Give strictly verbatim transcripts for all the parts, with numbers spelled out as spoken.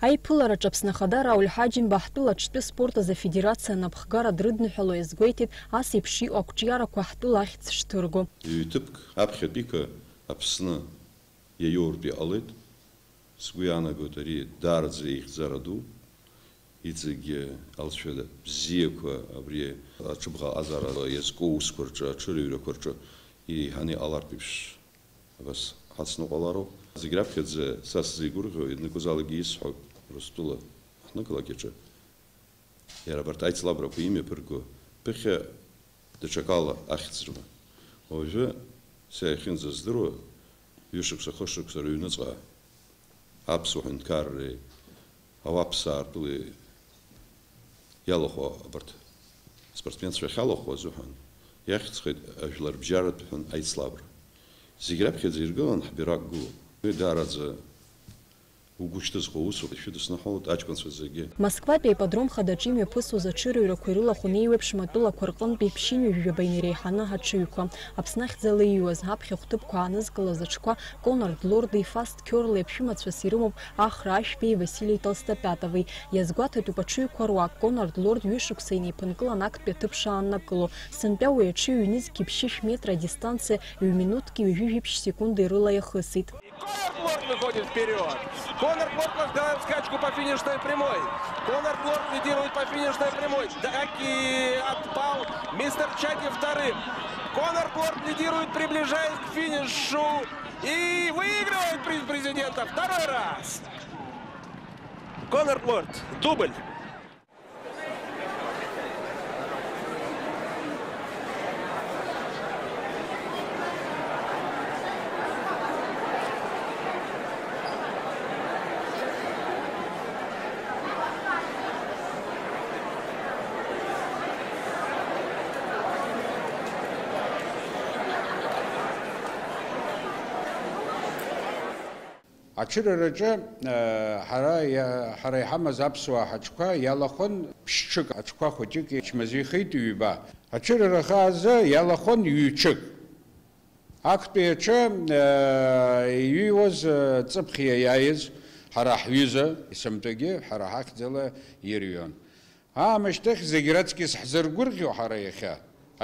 Аиԥылараҿы Аԥсны Ахада Рауль Ҳаџьымба ҳтәыла аҽтәы спорт азы афедерациа анапхгара дрыдныҳәало иазгәеиҭеит, ас еиԥш иҟоу ақәҿиарақәа ҳтәыла ахьӡ шҭырго. Ҩ-ҭыԥк аԥхьатәиқәа Аԥсны иаиоуртә иҟалеит. Сгәы иаанагоит, ари даараӡа еихьӡара ду, иҵегьы алҵшәа бзиақәа абри аҽыбӷаҟазаара иазку аусқәа рҿы, аҽырыҩрақәа рҿы еиҳаны иҟалартә еиԥш, абас ҳацныҟәалароуп. Зегь раԥхьаӡа са сзеигәырӷьо, ианакәызаалакгьы исҳәоит, Урыстәыла ҳнықалақь аҿы иара абарҭ аицлабрақәа имҩаԥырго ԥыхьа даҽакала ахьӡ рыман. Уажәы са иахьынӡаздыруа, ҩышықәса, хышықәса рыҩныҵҟа аԥсуа ҳәынҭқарреи ауаԥсаартәылеи иалахәу абарҭ спортсменцәа ахьалахәу азыҳәан иахьӡхеит ажәларбжьаратә ҳәын аицлабра. Зегь раԥхьаӡа иргылан ҳбираҟ гылоуп. Уи даараӡа угәы шьҭызхуа усуп, ишәыдысныҳәалоит аҷкәынцәа зегьы. Москватәи аипподром хадаҿы имҩаԥысуаз аҽырыҩрақәа ирылахәын еиуеиԥшым атәылақәа рҟынтәи ԥшьынҩажәаба инереиҳаны аҽыҩқәа. Аԥсны ахьӡала ииуаз аԥхьа хәҭыԥқәа аанызкылаз аҽқәа Конрад Лорди, Фаст Кёрли аԥшәымацәас ирымоуп Ахра Ашәбеи Василий Толстопятови. Иазгәаҭатәуп аҽыҩқәа руак. Конрад Лорд ҩышықәса инеиԥынкылан актәи аҭыԥ шааннакыло. Сынтәа уи аҽыҩ ҩнызқьи ԥшьышә метра адистанциа ҩ-минуҭки ҩажәи жәиԥшь секундеи рыла иахысит. Конрад Лорд выходит вперёд. Конрад Лорд возглавил скачку по финишной прямой. Конрад Лорд лидирует по финишной прямой. Так и отпал мистер Чаки вторым. Конрад Лорд лидирует, приближаясь к финишу. И выигрывает приз президента второй раз. Конрад Лорд, дубль. Аҽырыраҿы, э, ҳара иа-, ҳара иҳамаз аԥсуаа ҳаҽқәа иалахәын ԥшьҽык, аҽқәа хәыҷык ичмазаҩ ихеит ҩба. Аҽырыра хаа азы иалахәын ҩ-ҽык. Актәи аҽы, э, иҩуаз, э, ҵыԥх иаиааиз ҳара ҳҩыза, есымтәагьы ҳара ҳахьӡала ирҩуан. Аамышьҭахь зегь раҵкьыс ҳзыргәырӷьо ҳара иахьа,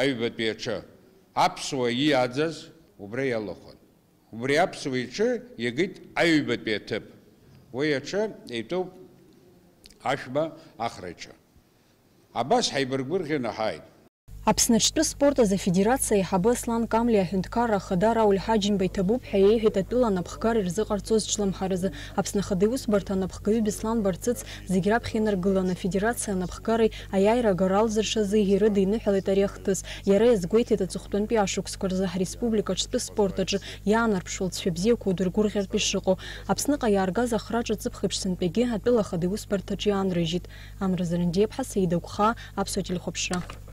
аҩбатәи аҽы, аԥсуа ииаӡаз убра иалахәын. Убри аԥсуа иҽы иагеит аҩбатәи аҭыԥ. Уи аҽы итәуп Ашәба Ахраҿы. Абас ҳаибаргәырӷьаны ҳааит. Аԥсны аҽтәы спорт азы афедерациа аиҳабы Аслан Камлиа аҳәынҭқарра ахада Рауль Ҳаџьымба иҭабуп ҳәа иеиҳәеит атәыла анапхгара ирзыҟарҵоз члымҳаразы. Аԥсны Ахада Иусбарҭа анапхгаҩы Беслан Барцыц зегь раԥхьа инаргыланы, афедерациа анапхгареи аиааира агара алзыршазы ирыдиныҳәалеит ари ахҭыс. Иара иазгәеиҭеит аҵыхәтәантәи ашықәсқәа рзы ҳреспублика аҽтәы спорт аҿы иаанарԥшуа алҵшәа бзиақәа удыргәырӷьартә ишыҟоу. Аԥсныҟа иааргаз ахраҿы ҵыԥх еиԥш сынтәагьы атәыла Ахада Иусбарҭаҿы иаанрыжьит. Амра Зарандиа-иԥҳа, Саида Гәхаа, Аԥсуа телехәаԥшра.